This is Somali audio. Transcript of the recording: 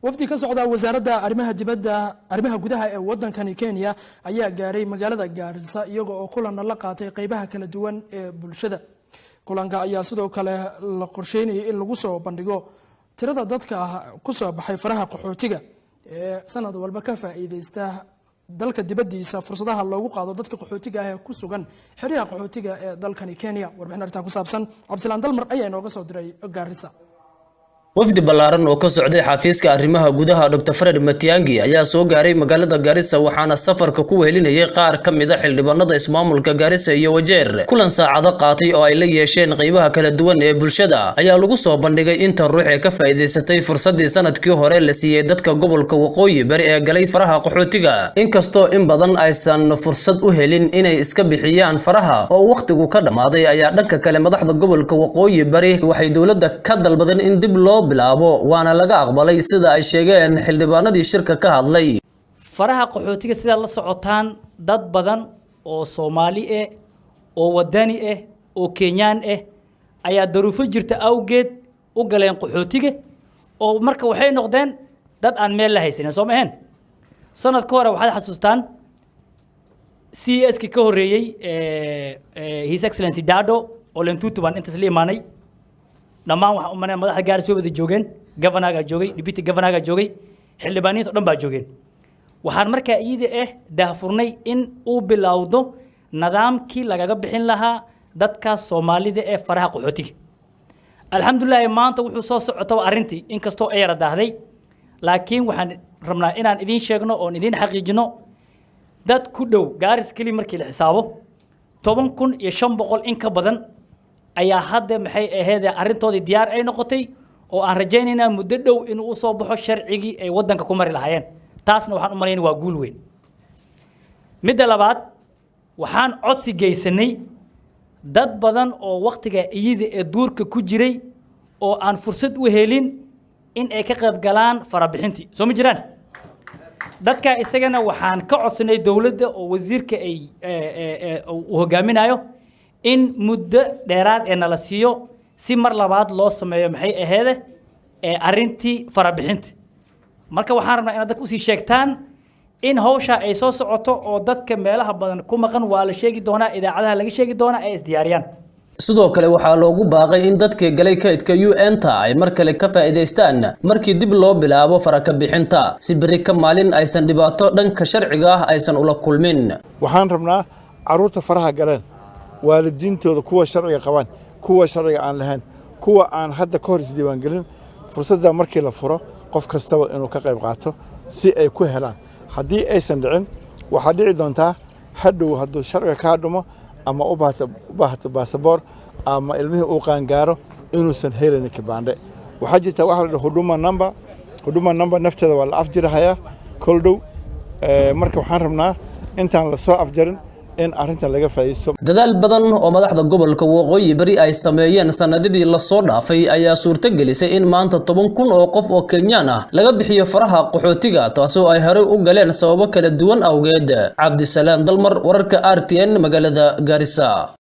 Wafdi ka socda Wasaaradda Arrimaha Dibadda, Arrimaha Gudaha ee wadankani Kenya ayaa gaaray magaalada Gaarisa, iyaga oo kulanna la qaatay qeybaha kala duwan ee bulshada. Kulanka ayaa sidoo kale la qorsheynayay in lagu soo bandhigo tirada dadka kusoo baxay faraha qaxootiga ee sanad walba ka faa'iideysta dalka dibadiisa, fursadaha loogu qaado dadka qaxootiga ah ee ku sugan xeryaha qaxootiga ee dalkani Kenya. Warbixin arrintan ku saabsan Cabdisalaan Dalmar ayaa inooga soo diray Gaarisa. Wafdi ballaaran oo ka socday xafiiska arrimaha gudaha Dr Fred Matiangi ayaa soo gaaray magaalada Gaarisa, waxaana safarka ku wehelinayay qaar ka mid ah xildhibaanada ismaamulka Gaarisa iyo Wajeer. Kulan saacado qaatay oo ay la yeesheen qeybaha kala duwan ee bulshada ayaa lagu soo bandhigay inta ruux ee ka faa'iidaysatay fursadii sanadkii hore la siiyey dadka gobolka Waqooyi Bari ee galay faraha qaxootiga. Inkastoo in badan aysan fursad u helin inay iska bixiyaan faraha oo wakhtigu ka dhammaaday, ayaa dhanka kale madaxda gobolka Waqooyi Bari waxay dowladda ka dalbadeen in dib loo bilaabo, waana laga aqbalay, sida ay sheegeen xildhibaanadii shirka ka hadlay. Faraha qaxootiga, sidaad la socotaan, dad badan oo Soomaali ah oo wadani ah oo Kenyaan ah ayaa daruufo jirta awgeed u galeen qaxootiga, oo marka waxay noqdeen dad aan meel la haysanin. Soo ma ahayn? Sanad ka hore waxaad xasuustaan CS-ki ka horreeyey, His Excellency Dado Ole Ntutu, baan intaas la imaanay. Dhammaan waxaan u malaynaya madaxda Gaaris way wada joogeen, governorgaa joogay, deputy governorgaa joogay, xildhibaaniinta o dhan baa joogeen. Waxaan markaa iyada ah daahfurnay in uu bilowdo nidaamkii lagaga bixin lahaa dadka Soomaalida ee faraha qaxootiga. Alxamdulilahi, maanta wuxuu soo socotaba arrintii, inkastoo ay yara daahday, laakiin waxaan rabnaa inaan idiin sheegno oon idiin xaqiijino dad ku dhow Gaaris keli markii la xisaabo 10,500 in ka badan ayaa hadda, maxay ahayd, arrintoodii diyaar ay noqotay, oo aan rajaynaynaa muddo dhow inuu usoo baxo sharcigii ay waddanka ku mari lahaayeen. Taasna waxaan u malaynaya waa guul weyn. Midda labaad, waxaan codsi geysanay dad badan oo waktiga iyada ee duurka ku jiray oo aan fursad u helin in ay ka qayb galaan farabixintii. Soo ma jiraan dadka? Isagana waxaan ka codsanay dowladda oo wasiirka ay uu hogaaminayo in muddo dheeraad ee nala siiyo si mar labaad loo sameeyo, maxay aheede, ee arrintii farabixinta. Marka waxaan rabnaa inaad dadka usii sheegtaan in hawsha ay soo socoto, oo dadka meelaha badan ku maqan waa la sheegi doonaa, idaacadaha laga sheegi doonaa, ay isdiyaariyaan. Sidoo kale waxaa loogu baaqay in dadkii galay kaydka UN-ta ay mar kale ka faa'iidaystaan markii dib loo bilaabo faraka bixinta, si berri ka maalin aysan dhibaato dhanka sharciga ah aysan ula kulmin. Waxaan rabnaa carruurta faraha galeen, waalidiintooda, kuwa sharciga qabaan, kuwa sharciga aan lahayn, kuwa aan hadda ka hor isdiiwaangelin, fursadda markii la furo qof kastaba inuu ka qayb qaato si ay ku helaan. Haddii aysan dhicin, waxaa dhici doontaa hadhow hadduu sharciga kaa dhumo ama u baahato baasaboor ama ilmihii uu qaangaaro inuusan helaynin kibandhe. Waxaa jirta waxa la dhaho Huduma Number. Huduma Number nafteeda waa la afjirahayaa kol dhow. Marka waxaan rabnaa intaan la soo afjarin in arrintan laga faa'iidaysto. Dadaal badan oo madaxda gobolka Waqooyi Bari ay sameeyeen sanadadii lasoo dhaafay ayaa suurto gelisay in maanta 10,000 oo qof oo Kenyaan ah laga bixiyo faraha qaxootiga, taasoo ay horey u galeen sababo kala duwan awgeed. Cabdisalaam Dalmar, wararka RTN, magaalada Gaarisa.